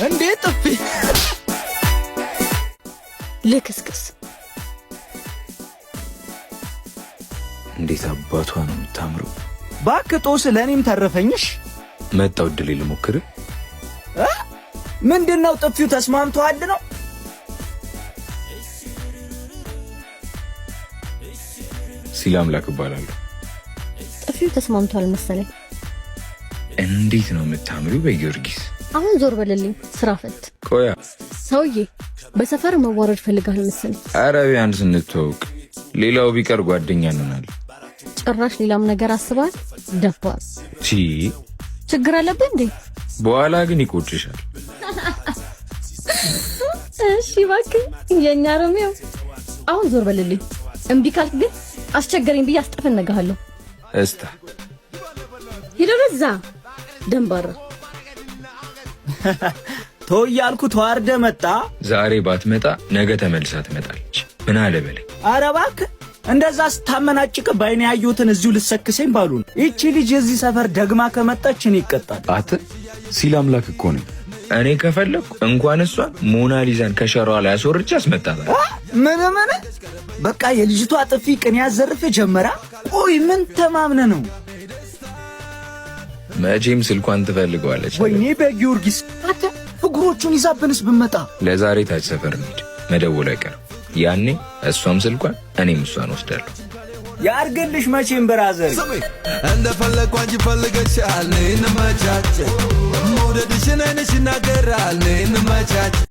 እንዴ ጥፊ! ልክስክስ። እንዴት አባቷ ነው የምታምረው! ባክህ ጦስ ለእኔም ተረፈኝሽ። መጣው፣ እድሌ ልሞክር። ምንድን ነው ጥፊው? ተስማምተዋል ነው? ሲል አምላክ እባላለሁ። ጥፊው ተስማምቷል መሰለኝ። እንዴት ነው የምታምሪው! በጊዮርጊስ! አሁን ዞር በልልኝ፣ ስራ ፈት። ቆያ። ሰውዬ፣ በሰፈር መዋረድ ፈልጋል መሰለኝ። ኧረ ቢያንስ እንተዋወቅ። ሌላው ቢቀር ጓደኛ እንሆናለን። ጭራሽ ሌላም ነገር አስበሃል? ደፋር። ቺ። ችግር አለብህ እንዴ? በኋላ ግን ይቆጭሻል። እሺ እባክህ የእኛ ሮሚዮ። አሁን ዞር በልልኝ። እምቢ ካልክ ግን አስቸገረኝ ብዬ አስጠፈነግሃለሁ። እስታ። ሂድ ወደዛ ደንባራ። ተው እያልኩ ተዋርደ መጣ። ዛሬ ባትመጣ ነገ ተመልሳ ትመጣለች። ምን አለ በለኝ። ኧረ እባክህ፣ እንደዛ ስታመናጭቅ ባይኔ ያየሁትን እዚሁ ልሰክሰኝ ባሉ ነው። ይቺ ልጅ የዚህ ሰፈር ደግማ ከመጣች እኔ ይቀጣል። አት ሲል አምላክ እኮ ነኝ። እኔ ከፈለግኩ እንኳን እሷን ሞናሊዛን ከሸራዋ ላይ አስወርጄ አስመጣታለሁ። ምን ምን? በቃ የልጅቷ ጥፊ ቅኔ ያዘርፍ ጀመራ። ቆይ ምን ተማምነ ነው? መቼም ስልኳን ትፈልገዋለች። ወይኔ በጊዮርጊስ! አንተ እግሮቹን ይዛብንስ ብመጣ? ለዛሬ ታች ሰፈር እንሂድ፣ መደወሉ አይቀርም። ያኔ እሷም ስልኳን እኔም እሷን ወስዳለሁ። ያርግልሽ መቼም brother። እንደፈለግኩ አንቺ ፈልገሻል፣ ነይ እንመቻች። መውደድሽን አይንሽ ይናገራል፣ ነይ እንመቻች።